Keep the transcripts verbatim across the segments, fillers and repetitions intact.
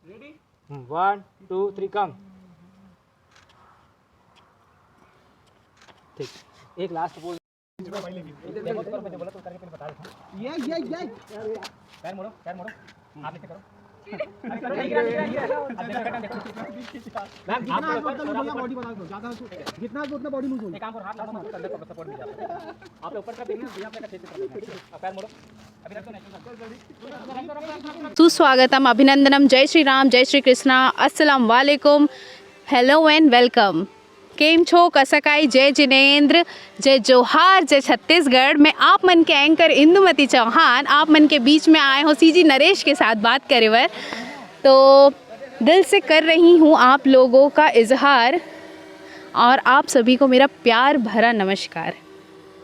One, two, three, come. ठीक, एक last बोल। ये ये ये पैर मोड़ो, पैर मोड़ो। आप ऐसे करो। मैम, जितना आप है, उतना भैया बॉडी बना दो, ज़्यादा। जितना है, उतना बॉडी लूज होगी। एक काम करो, हाथ लाओ, कंधे पर सपोर्ट मिल जाता है। आप ऊपर का देखना, भैया, अपने का छेद कर देना। अब पैर मोड़ो। अभी रख दो ना। सुस्वागतम, अभिनंदनम, जय श्री राम, जय श्री कृष्णा, अस्सलाम वालेकुम, hello and welcome। केम छो, कसा काय, जय जिनेंद्र, जय जोहार, जय छत्तीसगढ़। मैं आप मन के एंकर इंदुमती चौहान, आप मन के बीच में आए हो सीजी नरेश के साथ बात करे बर। तो दिल से कर रही हूँ आप लोगों का इजहार और आप सभी को मेरा प्यार भरा नमस्कार।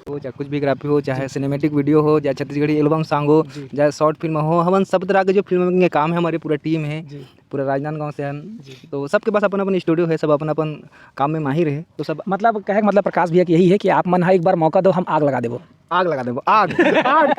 हो, चाहे कुछ भी ग्राफी हो, चाहे जी। सिनेमैटिक वीडियो हो, चाहे छत्तीसगढ़ी एल्बम सॉन्ग हो, जी। चाहे शॉर्ट फिल्म हो, हमन सब तरह के जो फिल्म के काम है, हमारी पूरा टीम है, जी। पूरा राजनांदगांव से हम, जी। तो सबके पास अपन अपन स्टूडियो है, सब अपन अपन काम में माहिर है, तो सब मतलब कहे के मतलब प्रकाश भैया कि यही है कि आप मन हा एक बार मौका दो, हम आग लगा देबो। आग लगा देबो, आग। आग।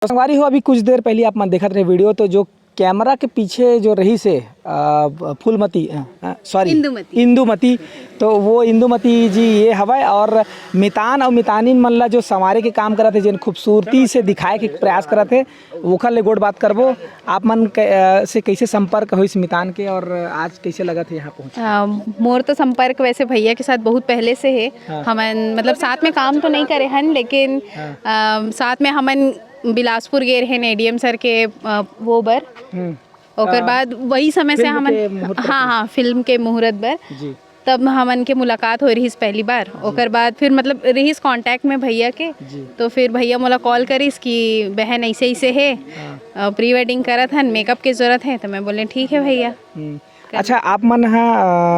तो संगवारी हो, अभी कुछ देर पहले आप मन देखत रहे वीडियो, तो जो कैमरा के पीछे जो रही से, आ, फूलमती, आ, आ, सॉरी, इंदुमती। इंदुमती, तो वो इंदुमती जी ये हवय और मितान और मितानिन मन ला जो संवारे के काम करत हे, जेन खूबसूरती से दिखाए के प्रयास करत हे, ओखर ले गोठ बात करबो। आप मन क-, आ, से कैसे संपर्क होइस मितान के और आज कैसे लगत हे यहाँ पहुँच? आ, मोर तो संपर्क वैसे भैया के साथ बहुत पहले से है। हाँ। हमन मतलब साथ में काम तो नहीं करे हन, लेकिन हाँ। आ, साथ में हमन बिलासपुर गे रहेन एडीएम सर के, अ, वो बर। हम्म। ओकर अ, बाद वही समय से फिल्म हमन, के मुहूर्त हाँ, पर। हाँ, फिल्म के मुहूर्त बर। जी। तब हमन के मुलाकात होय रहिस पहली बार। जी। ओकर बाद फिर मतलब रहिस कॉन्टैक्ट में भैया के। जी। तो फिर भैया मोला कॉल करिस कि बहन ऐसे ऐसे हे, हाँ। अ, प्री वेडिंग करत हन, मेकअप के जरूरत है। तो मैं बोले ठीक है भैया। हम्म। कर अच्छा, आप मन हा,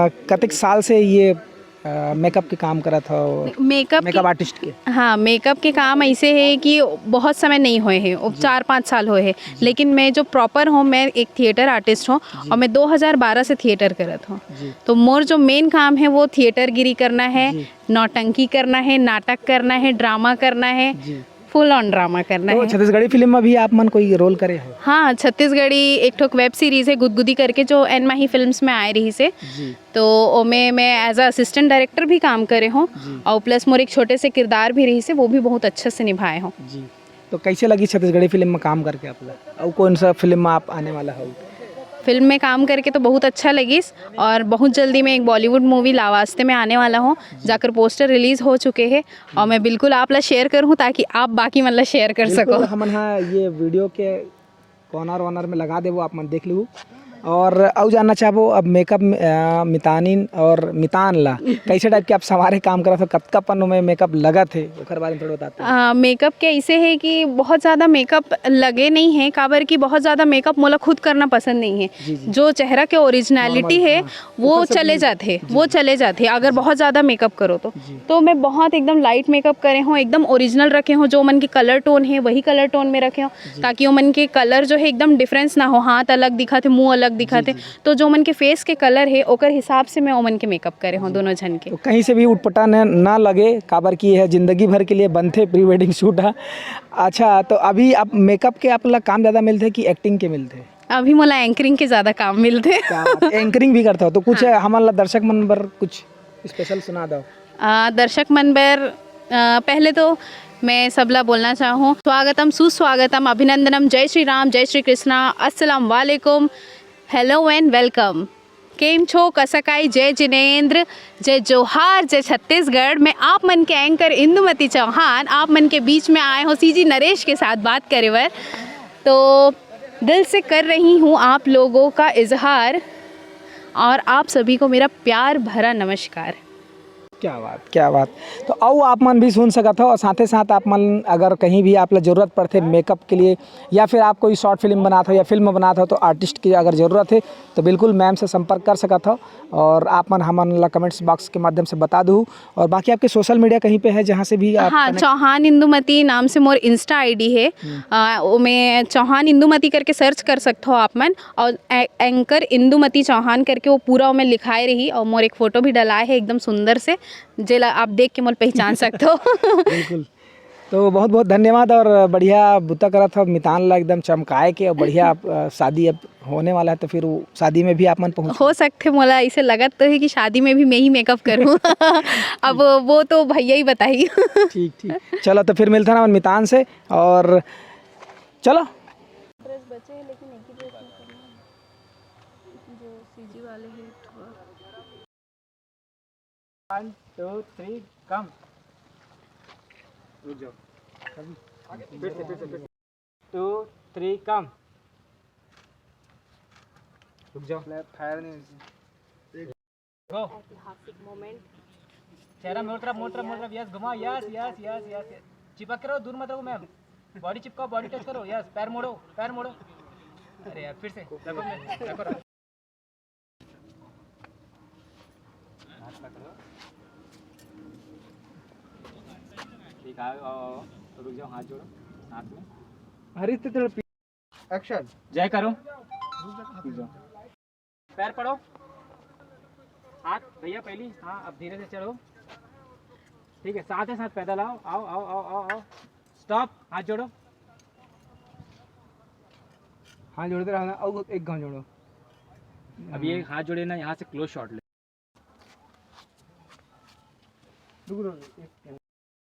अ, कतेक साल से ये, अ, मेकअप के काम करत हव? मेकअप मेकअप के आर्टिस्ट के? हाँ, मेकअप के काम ऐसे है कि बहुत समय नहीं होए है, वो जी। चार पाँच साल होए है। जी। लेकिन मैं जो प्रॉपर हूँ, मैं एक थिएटर आर्टिस्ट हूँ जी। और मैं दो हज़ार बारह से थिएटर करत हूँ। जी। तो मोर जो मेन काम है, वो थिएटर गिरी करना है, जी। नौटंकी करना है, नाटक करना है, ड्रामा करना है। जी। फुल ऑन ड्रामा करना तो है। छत्तीसगढ़ी फिल्म में भी आप मन कोई रोल करे हो? हाँ, छत्तीसगढ़ी एक ठोक वेब सीरीज है गुदगुदी करके, जो एन माही फिल्म्स में आए रहिस हे। जी। तो ओमे मैं एज अ असिस्टेंट डायरेक्टर भी काम करे हूँ जी। और प्लस मोर एक छोटे से किरदार भी रहिस हे, वो भी बहुत अच्छा से निभाए हूँ। जी। तो कैसे लगी छत्तीसगढ़ी फिल्म में काम करके आप ला? और कौन सा फिल्म में आप आने वाला हो? फिल्म में काम करके तो बहुत अच्छा लगिस और बहुत जल्दी मैं एक बॉलीवुड मूवी लावास्ते में आने वाला हूँ, जी। जाकर पोस्टर रिलीज हो चुके हैं और मैं बिल्कुल आप ला शेयर करूँ ताकि आप बाकी मन ला शेयर कर बिल्कुल, सको। हमन हा ये वीडियो के कॉर्नर वॉर्नर में लगा देबो, आप मन देख लू। और अउ जानना चाहबो अब मेकअप में, अ, मितानिन और मितान ला कैसे टाइप के आप संवारे काम करत हो, कतका पन में मेकअप लगत हे, ओकर बारे में थोड़ा बताते हैं। अ, मेकअप के ऐसे है कि बहुत ज़्यादा मेकअप लगे नहीं है, काबर कि बहुत ज़्यादा मेकअप मोला खुद करना पसंद नहीं है। जी, जी। जो चेहरा के ओरिजिनलिटी नॉर्मल, है, हाँ। वो ऊपर से चले भी जाते, जी, वो जी। चले जाते हैं अगर जी। बहुत ज़्यादा मेकअप करो तो। जी। तो मैं बहुत एकदम लाइट मेकअप करे हूँ, एकदम ओरिजिनल रखे हूँ, जो मन के कलर टोन है वही कलर टोन में रखे हूँ, जी। ताकि वो मन के कलर जो है एकदम डिफरेंस ना हो, हाथ अलग दिखत हे, मुंह अलग दिखत जी, हे, जी। तो जो मन के फेस के कलर है ओकर हिसाब से मैं ओमन के मेकअप करे हूँ जी। दोनों झन के। तो कहीं से भी उटपटा न, ना लगे, काबर कि यह जिंदगी भर के लिए बनथे प्री वेडिंग शूट हा। अच्छा, तो अभी आप मेकअप के आप ला काम ज़्यादा मिलथे कि एक्टिंग के मिलथे? अभी मोला एंकरिंग के ज़्यादा काम मिलथे। क्या बात, एंकरिंग भी करता हो, तो कुछ हाँ। हमन ला दर्शक मन बर कुछ स्पेशल सुना दो। आ, दर्शक मन बर, आ, पहले तो मैं सबला बोलना चाहूँ, स्वागतम, सुस्वागतम, अभिनंदनम, जय श्री राम, जय श्री कृष्णा, अस्सलाम वालेकुम, hello and welcome। केम छो, कसा काय, जय जिनेंद्र, जय जोहार, जय छत्तीसगढ़। मैं आप मन के एंकर इंदुमती चौहान, आप मन के बीच में आए हूँ सीजी नरेश के साथ बात करे बर। तो दिल से कर रही हूँ आप लोगों का इजहार और आप सभी को मेरा प्यार भरा नमस्कार। क्या बात, क्या बात। तो अउ आप मन भी सुन सकत हो और साथे साथ आप मन अगर कहीं भी आप ला जरूरत पड़थे मेकअप के लिए या फिर आप कोई शॉर्ट फिल्म बनात हो या फिल्म बनात हो, तो आर्टिस्ट की अगर जरूरत है तो बिल्कुल मैम से संपर्क कर सकत हो और आप मन हमन ला कमेंट्स बॉक्स के माध्यम से बता दू। और बाकी आपके सोशल मीडिया कहीं पे है जहाँ से भी आप हाँ, कनेक्ट चौहान इंदुमती नाम से मोर इंस्टा आईडी है। हम्म। आ, ओमे चौहान इंदुमती करके सर्च कर सकत हो आप मन और ए-, एंकर इंदुमती चौहान करके वो पूरा ओमे लिखाए रही और मोर एक फोटो भी डलाए है एकदम सुंदर से, जेला आप देख के मोला पहचान सकत हो। बिल्कुल। तो बहुत बहुत धन्यवाद और बढ़िया बुता करत हो मितान ला एकदम चमकाए के और बढ़िया आप, अ, शादी अब होने वाला है, तो फिर वो शादी में भी आप मन पहुँच हो सकथे, मोला ऐसे लगत तो है कि शादी में भी मैं ही मेकअप करूँ। अब वो तो भैया ही बताही। ठीक, ठीक। चलो, तो फिर मिलथन हमन मितान से, और चलो। ड्रेस बचे हैं, लेकिन एक ही ड्रेस में करना है, जो सीजी वाले हैं। One, two, three, come. रुक जाओ। फिर से, फिर से, फिर से। Two, three, come. रुक जाओ। Go. ऐतिहासिक मोमेंट। चेहरा मोड़ तरफ, मोड़ तरफ, मोड़ तरफ। यस, घुमाओ। Yes, yes, yes, yes. चिपक के रहो, दूर मत रहो, मैम। बॉडी चिपकाओ, बॉडी टच करो। यस, पैर मोड़ो, पैर मोड़ो। अरे यार, फिर से। रखो, मैम, रखो, रखो। हाथ पकड़ो। ठीक, आओ, आओ, आओ। रुक जाओ, हाथ जोड़ो, हाथ में। अरे, तो थोड़ा पी- एक्शन। जय करो। रुक जाओ। पैर पड़ो। हाथ, भैया, पहली। हाँ, अब धीरे से चढ़ो। ठीक है, साथ ही साथ पैदल आओ, आओ, आओ, आओ, आओ, आओ। स्टॉप, हाथ जोड़ो। हाथ जोड़ते रहो ना, और एक घाव जोड़ो। अब ये हाथ जोड़े ना, यहाँ से क्लोज शॉट ले। रुक, रुक, रुक, एक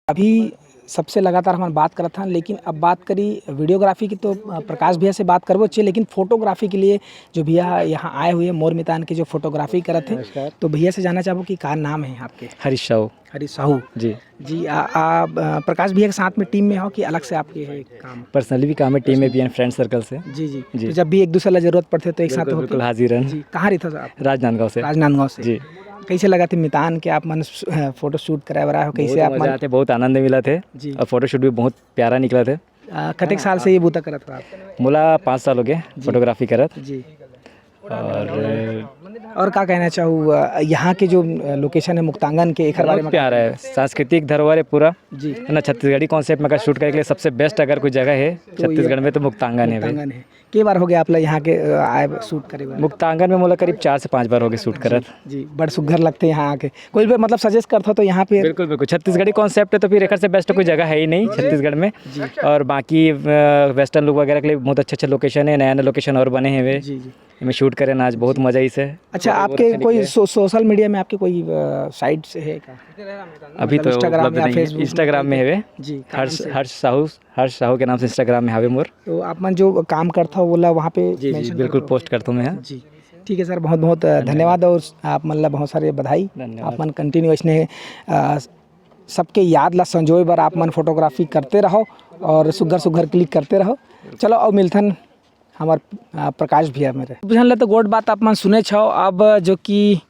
अभी सबसे लगातार हमन बात करत हन, लेकिन अब बात करी वीडियोग्राफी की, तो, अ, प्रकाश भैया से बात करबो चे, लेकिन फोटोग्राफी के लिए जो भैया यहाँ आए हुए हैं, मोर मितान के जो फोटोग्राफी करत हैं, नमस्कार। तो भैया से जानना चाहबो कि का नाम है आपके? हरीश साहू। हरीश साहू। जी। जी, आ, आ, अ, प्रकाश भैया के साथ में टीम में हो कि अलग से आपके है काम? पर्सनली भी काम है, टीम में भी है, फ्रेंड सर्कल से। जी, जी। जी। तो जब भी एक दूसरे ला जरूरत पड़थे तो एक साथ बिल्कुल, होके? बिल्कुल हाजिर हन। जी, कहाँ रहते हो आप? राजनांदगांव से। राजनांदगांव से। जी। कैसे लगा थे मितान के आप मन स-, अ, फोटो शूट कराए बर आए हो? बहुत कैसे आप मजा मन आते, बहुत आनंद मिला थे। जी। और फोटो शूट भी बहुत प्यारा निकला थे। अ, कतेक साल से ये बूता करत हो आप? मोला पाँच साल हो गए जी। फोटोग्राफी करत। जी। और और का कहना चाहू, अ, यहाँ के जो, अ, लोकेशन है मुक्तांगन के, एकर बारे बहुत में प्यारा है, सांस्कृतिक धरोहर है पूरा। जी। है ना, छत्तीसगढ़ी कॉन्सेप्ट में अगर शूट करे के लिए सबसे बेस्ट अगर कोई जगह है तो ये छत्तीसगढ़ में, तो मुक्तांगन है भाई। मुक्तांगन है। के बार हो गया आप लोग यहाँ के, अ, आए शूट करे बर? मुक्तांगन में मोला करीब चार से पाँच बार हो गए शूट करत। जी, बड़ सुग्घर लगथे यहाँ आके। कोई भी मतलब सजेस्ट करत हो तो यहाँ पे? बिल्कुल, बिल्कुल। छत्तीसगढ़ी कॉन्सेप्ट है तो फिर एकर से बेस्ट कोई जगह है ही नहीं छत्तीसगढ़ में। जी। और बाकी, अ, वेस्टर्न लुक वगैरह के लिए बहुत अच्छे-अच्छे लोकेशन है, नया-नया लोकेशन और बने हैं वे। जी, जी। इनमें शूट करे ना, आज बहुत मजा आइस हे। अच्छा, बहुत, आपके बहुत अच्छा कोई निकले। सो-, सोशल मीडिया में आपके कोई, अ, साइट से है क्या? अभी मतलब तो Instagram उपलब्ध या नहीं है। Facebook में Instagram में कोई? है वे। जी, कहाँ हर्ष, से? हर्ष साहू, हर्ष साहू के नाम से Instagram में हावे मोर। तो आप मन जो काम करत हो, वोला वहाँ पे जी, जी, mention बिल्कुल करत हो? Post करत हो मैं, हाँ। जी, ठीक है सर, बहुत बहुत, अ, धन्यवाद। धन्यवाद और आप मन ला बहुत सारे बधाई। धन्यवाद। आप मन continue इसने, अ, सबके याद ला संजोए बर आप मन फोटोग्राफी करते रहो और सुग्घर सुग्घर क्लिक करते रहो। चलो, अब मिलथन हमर, अ, प्रकाश भैया मेरे। बुझन ले तो गोठ बात आप मन सुने छव, अब जो कि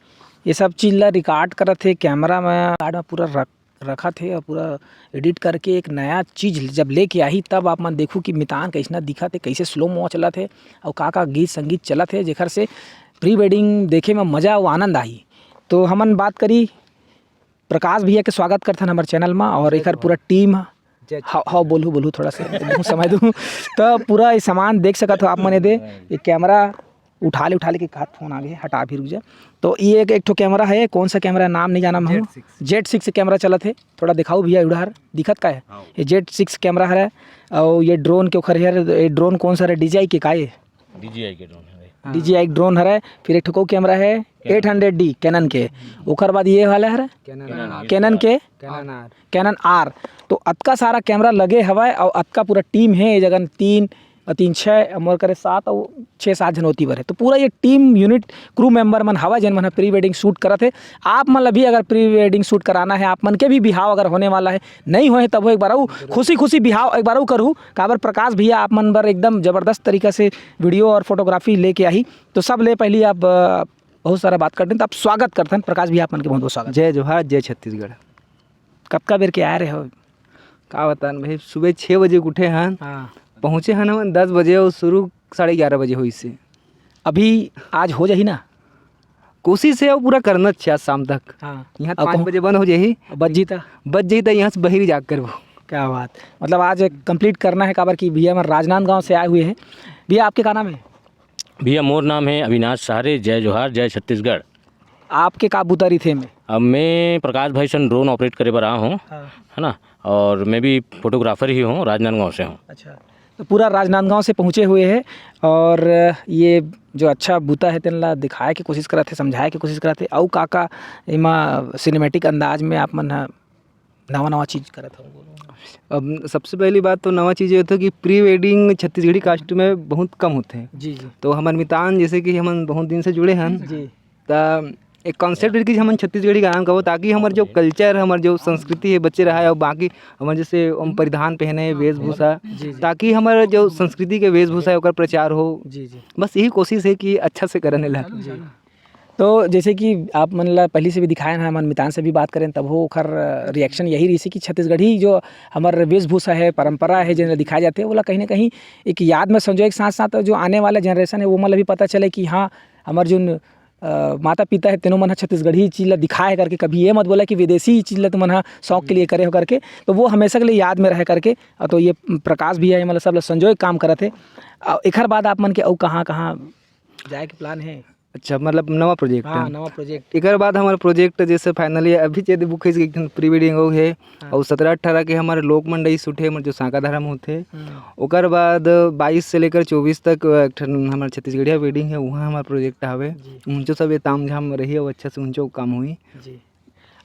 ये सब चीज ला रिकॉर्ड करत हे कैमरा में, रिकॉर्ड में पूरा रख, रखत हे और पूरा एडिट करके एक नया चीज जब लेके आही, तब आप मन देखू कि मितान कैसना दिखत हे, कैसे स्लो मो चलत हे और का का गीत संगीत चलत हे, जेकर से प्री वेडिंग देखे में मजा अउ आनंद आही। तो हमन बात करी प्रकाश भैया के, स्वागत करथन हमर चैनल मा और एकर पूरा टीम ह। जय हव, हव, बोलहू, बोलहू, थोड़ा सा मुँह समय दूँ। त पूरा ये सामान देख सकत हो आप मन, एदे ये कैमरा उठा ले, उठा ले के हाथ फोन आ गए, हटा भी रुक जा। तो ये एक, एक ठो कैमरा है, कौन सा कैमरा है, नाम नहीं जाना मैं। Z six. Z six camera चलत है, थोड़ा दिखाओ भैया, उधार दिखत का है? हाँ। ये जेड सिक्स कैमरा है, और ये ड्रोन के ओखर है, ये ड्रोन कौन सा है, डीजीआई के का ये? डीजीआई के ड्रोन है। हाँ। डीजीआई ड्रोन हरे, फिर एक ठो कैमरा है, Canon। Eight hundred D Canon के, ओकर बाद ये वाला हरे, Canon। Canon। Canon के, Canon R। Canon R। तो अतका सारा कैमरा लगे हवय और अतका पूरा टीम है, ये जगह तीन और तीन छः, मोर करे सात और छः सात झन ओती बर है। तो पूरा ये टीम यूनिट क्रू मेंबर मन हवय, जेन मन ह प्री वेडिंग शूट करत है। आप मन ला भी अगर प्री वेडिंग शूट कराना है, आप मन के भी बिहाव अगर होने वाला है, नहीं होए तब एक बार अउ खुशी खुशी बिहाव एक बार अउ करहू, काबर प्रकाश भैया आप मन बर एकदम जबरदस्त तरीका से वीडियो और फोटोग्राफी लेके आही। तो सब ले पहली आप, अ, बहुत सारा बात करते हैं, तो आप स्वागत करते हैं प्रकाश भैया, आप मन के बहुत बहुत स्वागत। जय जोहार, जय छत्तीसगढ़। कतका बेर के आए रहे हो? का बतान भाई, सुबह छः बजे के उठे हन, हाँ। पहुँचे हन हमन दस बजे और शुरू साढ़े ग्यारह बजे होइस हे। अभी आज हो जाही ना? कोशिश है वो पूरा करना चाहिए आज शाम तक। हाँ। यहाँ अब पाँच कहूँ बजे बंद हो जाही। बज जीता? बज जाही त यहाँ से बहिरी जाके करबो। क्या बात, मतलब आज कंप्लीट करना है, काबर कि भैया हमारे राजनांदगांव से आए हुए हैं। भैया, आपके का नाम है? भैया, मोर नाम है अविनाश सहारे। जय जोहार, जय छत्तीसगढ़। आपके का बूता रहिथे एमे? अब मैं प्रकाश भाई सन ड्रोन ऑपरेट करे बर आया हूँ, हाँ। है ना, और मैं भी फोटोग्राफर ही हूँ, राजनांदगांव से हूँ। अच्छा, तो पूरा राजनांदगांव से पहुँचे हुए हे और ये जो अच्छा बूता हे तेन ला दिखाए के कोशिश करत हे, समझाए के कोशिश करत हे। अउ का-का एमा सिनेमैटिक अंदाज में आप मन ह नवा-नवा चीज करत हव? अब सबसे पहली बात तो नवा चीज ये होथे कि प्री वेडिंग छत्तीसगढ़ी कास्ट में बहुत कम होथे। जी, जी। तो हमर मितान जैसे कि हमन बहुत दिन से जुड़े हन, जी। त एक कॉन्सेप्ट रही कि हमन छत्तीसगढ़ी गाना गाबो, ताकि हमर जो कल्चर, हमर जो संस्कृति हे, बचे रहे, और बाकी हमर जैसे हम परिधान पहने, वेशभूषा, जी, जी। ताकि हमर जो संस्कृति के वेशभूषा हे, ओकर प्रचार हो। जी, जी। बस यही कोशिश हे कि अच्छा से करने ला। जी। तो जैसे कि आप मन ला पहली से भी दिखाए हन, हमन मितान से भी बात करेन, तब वो ओखर रिएक्शन यही रही कि छत्तीसगढ़ी जो हमर वेशभूषा हे, परंपरा हे, जेन ला दिखाए जाथे, ओला कहीं ना कहीं एक याद में संजोए के साथ-साथ जो आने वाला जनरेशन हे, वो मन ला भी पता चले कि हाँ, हमर जोन, अ, माता-पिता हे, तेनो मन ह छत्तीसगढ़ी चीज ला दिखाए हे करके, कभी ये मत बोला कि विदेशी चीज ला तुमन ह शौक के लिए करे हो करके, तो वो हमेशा के लिए याद में रहे करके। अ, तो ये प्रकाश भैया, ये मतलब सब ला संजोए के काम करत हे। अ, एखर बाद आप मन के अउ कहाँ-कहाँ जाए के प्लान हे? अच्छा, मतलब नवा प्रोजेक्ट हाँ, हे? नवा प्रोजेक्ट। एकर बाद हमर प्रोजेक्ट जैसे फाइनली अभी जे बुक हे, एक ठन प्री वेडिंग हो हे, हाँ। अउ सत्रह अट्ठारह के हमर लोक मंडई शूट हे, हमर जो सांका धरम होथे। हम्म। ओकर बाद बाईस से लेकर चौबीस तक एक ठन हमर छत्तीसगढ़िया वेडिंग हे, उहाँ हमर प्रोजेक्ट हवे। जी। उनचो सब ये ताम झाम रही, अउ अच्छा से उनचो काम होही। जी।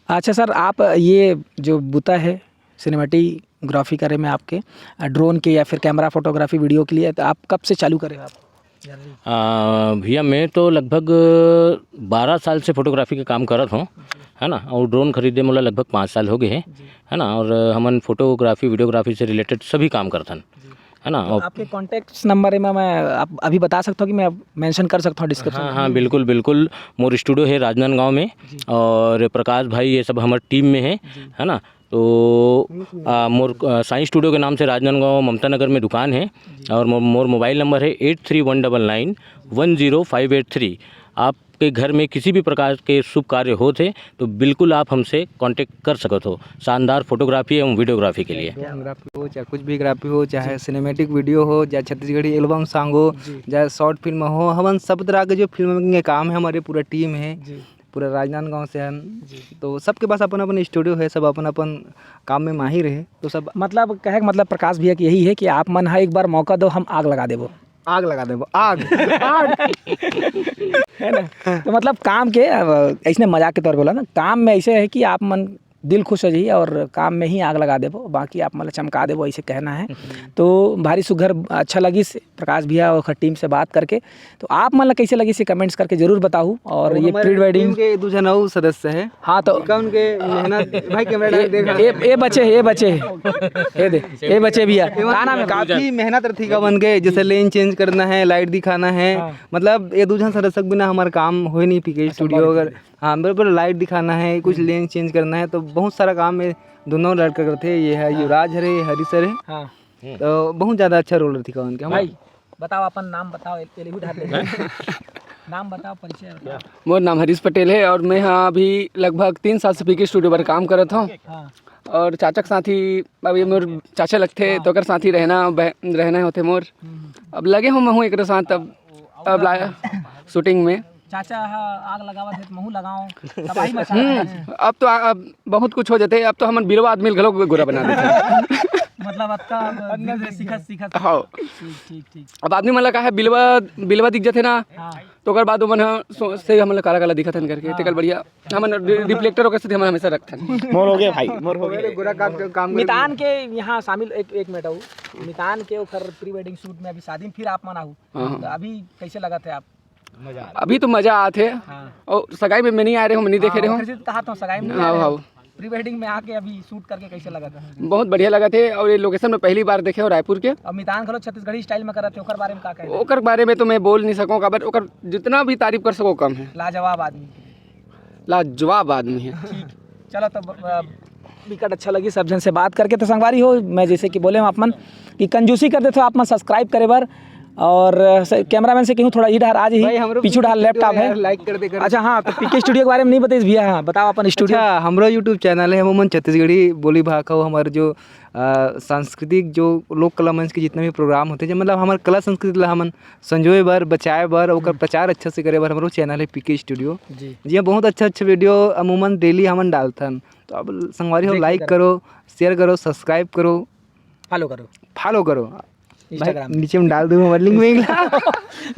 अच्छा सर, आप ये जो बुता हे सिनेमैटोग्राफी करे में आपके, अ, ड्रोन के या फिर कैमरा फोटोग्राफी वीडियो के लिए, तो आप कब से चालू करे हो आप? आ, भैया, मैं तो लगभग बारह साल से फोटोग्राफी के काम करत हूँ, है ना, और ड्रोन खरीदे मोला लगभग पाँच साल हो गए हैं, जी। है ना, और हमन फोटोग्राफी, वीडियोग्राफी से रिलेटेड सभी काम करथन, जी। है ना। तो और आपके कॉन्टैक्ट्स नंबर में मैं आप अभी बता सकता हूँ कि मैं मेंशन कर सकता हूँ डिस्क्रिप्शन हाँ, में? हाँ, बिल्कुल, बिल्कुल। मोर स्टूडियो है राजनांदगांव में, जी। और प्रकाश भाई, ये सब हमारे टीम में है, जी। है ना। तो, आ, मोर, आ, साईं स्टूडियो के नाम से राजनांदगांव ममता नगर में दुकान है, जी। और मो-, मोर मोबाइल नंबर है एट थ्री वन डबल नाइन वन जीरो फाइव एट थ्री। आपके घर में किसी भी प्रकार के शुभ कार्य होत हे, तो बिल्कुल आप हमसे कॉन्टैक्ट कर सकत हो, शानदार फोटोग्राफी एवं वीडियोग्राफी के लिए। ड्रोनग्राफी हो, चाहे कुछ भी ग्राफी हो, चाहे जी। सिनेमैटिक वीडियो हो, चाहे छत्तीसगढ़ी एल्बम सॉन्ग हो, जी। चाहे शॉर्ट फिल्म हो, हमन सब तरह के जो फिल्म मेकिंग के काम है, हमारे पूरा टीम है, जी। पूरा राजनांदगांव से हन। जी। तो सबके पास अपन-अपन स्टूडियो है, सब अपन-अपन काम में माहिर है, तो सब मतलब कहे के मतलब प्रकाश भैया कि यही है कि आप मन ह एक बार मौका दो, हम आग लगा देबो। आग लगा देबो, आग, आग। है ना? तो मतलब काम के, अब ऐसने मजाक के तौर पे बोला ना, काम में ऐसे है कि आप मन दिल खुश हो जाइए और काम में ही आग लगा देबो, बाकी आप मन ला चमका देबो, ऐसे कहना है। तो भारी सुघर, अच्छा लगिस प्रकाश भैया और टीम से बात करके। तो आप मन ला कैसे लगिस, ये कमेंट्स करके जरूर बताहू। और और ये हमारे प्री टीम वेडिंग के दू झन अउ सदस्य है। हाँ, तो इनका उनके मेहनत, भाई, कैमरा ए, डाल देगा। ए, ए बचे, ए बचे, ए दे, ए बचे भैया। का नाम है? काफी मेहनत रहती का मन के, जैसे लेंस चेंज करना है, लाइट दिखाना है, हाँ। मतलब ये दू झन सदस्य के बिना हमारा काम हो ही नहीं पीके अच्छा, स्टूडियो। अगर हाँ, बिल्कुल, लाइट दिखाना है, कुछ हम्म। लेंस चेंज करना है, तो बहुत सारा काम में दोनों लड़का करते हैं। ये है हाँ। युवराज हरे, ये हरी सर है। हाँ। तो बहुत ज़्यादा अच्छा रोल रहती का उनके। हम भाई, बताओ, अपन नाम बताओ, ए-, एलहू ढाल दे। नाम बताओ, परिचय बताओ। मोर नाम हरीश पटेल है और मैं यहाँ अभी लगभग तीन साल से पीके स्टूडियो पर काम करत हूँ। हाँ। और चाचा के साथ ही, अभी मोर चाचा लगते, हाँ। तो ओकर साथ ही रहना, बह-, रहना होते मोर। हम्म। अब लगे हूँ मैं हूँ एक साथ, अब, अब लाया शूटिंग में। चाचा ह आग लगावत हे, त महू लगाओ, तबाही मचा रहा है। हम्म, अब तो आ-, अब बहुत कुछ हो जाते, अब तो हमन बिलवा आदमी घलो गोरा बना देते। मतलब, अतका अब धीरे-धीरे सीखत, सीखत। हाँ। ठीक, ठीक, ठीक। अब आदमी मन ला का है, बिलवा, बिलवा दिख जाते ना, हाँ। तो ओकर बाद ओमन ह सोचते, "हमन ला काला-काला दिखत हन," करके, हाँ। तेकर बढ़िया हमन रि-, रिफ्लेक्टर ओकर सेती हमन हमेशा रखथन। मोर हो गए भाई, मोर हो गए। गोरा काम, काम मितान के यहाँ शामिल, एक, एक मिनट अउ। मितान के ओखर प्री वेडिंग शूट में अभी शादी में फिर आप मन आहू। हाँ, हाँ। तो अभी कैसे लगत है आप? अभी तो मजा आत हे। हाँ। और सगाई में मैं नहीं आ रहे हूँ, मैं नहीं देखे रहे हूँ। ओखर से तो कहा था, सगाई में नहीं आ रहे हो। हाँ। प्री वेडिंग में आके अभी शूट करके कैसे लगत हे? बहुत बढ़िया लगत हे, और ये लोकेशन में पहली बार देखे हो रायपुर के। और मितान घलो छत्तीसगढ़ी स्टाइल में करत हे, ओकर बारे में का कहे? ओकर बारे में तो मैं बोल नहीं सकूँ, काबर ओकर जितना भी तारीफ कर सको कम है। लाजवाब आदमी। लाजवाब आदमी है। ठीक, चलो तब, अ, बिकट अच्छा लगी सब झन से बात करके। तो संगवारी हो, मैं जैसे कि बोले हूँ आप मन कि कंजूसी कर देथो आप मन सब्सक्राइब करे बर, और, अ, स-, कैमरामैन से कहूँ थोड़ा इधर आ जाही, भाई, हमरो पीछू डाल लैपटॉप है। यार, लाइक कर दे कर। अच्छा हाँ, तो पीके स्टूडियो के बारे में नहीं बताइस भैया, हाँ बताओ अपन स्टूडियो। अच्छा, हमरो YouTube चैनल है, हमन छत्तीसगढ़ी बोली भाखा हो, हमारे जो, अ, सांस्कृतिक जो लोक कला मंच के जितना भी प्रोग्राम होते हैं, जो मतलब हमारे कला संस्कृति ला हमन संजोए बर, बचाए बर, ओकर हम्म। प्रचार अच्छा से करे बर हमरो चैनल है पीके स्टूडियो। जी। जी हाँ, बहुत अच्छा अच्छा वीडियो अमूमन डेली हमन डालथन। तो अब संगवारी हो, देख के लाइक करो। करो, शेयर करो, सब्सक्राइब करो, फॉलो करो। फॉलो करो। भाई, Instagram। नीचे में डाल दूँ हमर लिंक में।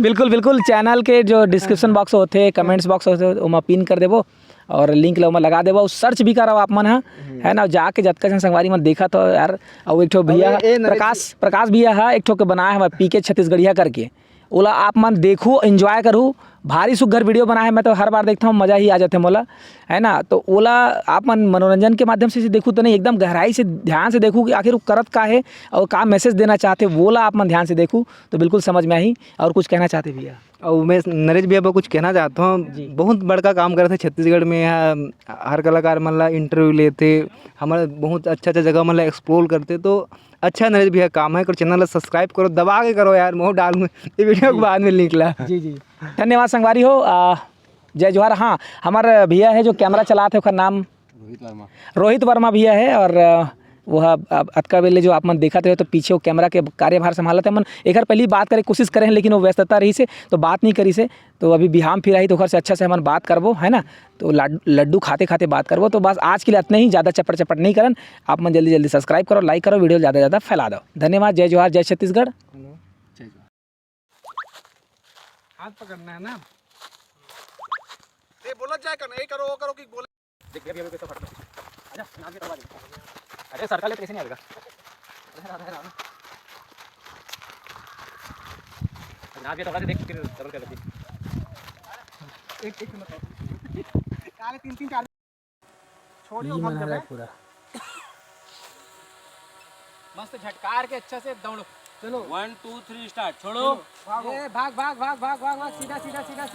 बिल्कुल, बिल्कुल, चैनल के जो डिस्क्रिप्शन बॉक्स होथे, कमेंट्स बॉक्स होथे, ओमा पिन कर देबो और लिंक ला ओमा लगा देबो। सर्च भी करव आप मन ह, हम्म। है ना, जाके जतका झन संगवारी मन देखत हो यार। अउ एक ठो भैया अबे, ए, नरेश प्रकाश, जी। प्रकाश भैया ह, एक ठो के बनाए हवय पीके छत्तीसगढ़िया करके, ओला आप मन देखू, एंजॉय करू। भारी सुग्घर वीडियो बनाए हे, मैं तो हर बार देखता हूँ, मजा ही आ जाथे मोला, है ना। तो ओला आप मन मनोरंजन के माध्यम से, से देखू तो नहीं, एकदम गहराई से, ध्यान से देखू कि आखिर वो करत का है और का मैसेज देना चाहते, वो ला आप मन ध्यान से देखू तो बिल्कुल समझ में आही। और कुछ कहना चाहते भैया? और मैं नरेश भैया पर कुछ कहना चाहता हूँ, जी। बहुत बड़का काम करत हे छत्तीसगढ़ में। यहाँ हर कलाकार मन ला इंटरव्यू लेथे, हमर बहुत अच्छा अच्छा जगह मन ला एक्सप्लोर करथे। तो अच्छा नरेश भैया काम है, करो चैनल ला सब्सक्राइब करो, दबा के करो यार, मैं डालूँ ये वीडियो के जी। बाद में लिंक ला। जी, जी। धन्यवाद संगवारी हो। आ, जय जोहार। हाँ, हमार भैया है जो कैमरा चलात हे, ओकर नाम रोहित वर्मा। रोहित वर्मा भैया है और, आ, वो ह-, अब अतका बेले जो आप मन देखत रहे हो तो पीछे वो कैमरा के कार्यभार संभालत हे। हमन एकर पहली बात करे कोशिश करे हैं, लेकिन वो व्यस्तता रही से तो बात नहीं करी से। तो अभी बिहाम फिर आही तो ओकर से अच्छा से हमन बात करबो, है ना। तो लाड-, लड्डू खाते खाते बात करबो। तो बस आज के लिए इतना ही, ज़्यादा चपड़ चपड़ नहीं करन। आप मन जल्दी जल्दी सब्सक्राइब करो, लाइक करो, वीडियो ज़्यादा ज़्यादा फैला दो। धन्यवाद। जय जोहार, जय छत्तीसगढ़। हेलो, जय जोहार। हाथ पकड़ना है ना। ये बोला जाए करना, ये करो, वो करो कि बोला। देख, देख, ये कैसे फट गया। आजा, नाम के दबा दे। अरे, सर्कल है, तो कैसे नहीं आएगा? नाम के दबा दे, देख, फिर डबल कर देती। एक, एक मिनट। काले तीन, तीन, चार। छोड़ियो, ये भाग मन हरा जाबे। पूरा। मस्त झटकार के अच्छा से दौड़ो। चलो। वन, टू, थ्री, स्टार्ट। छोड़ो। चलो, भागो। ए, भाग, भाग, भाग, सीधा, सीधा, सीधा।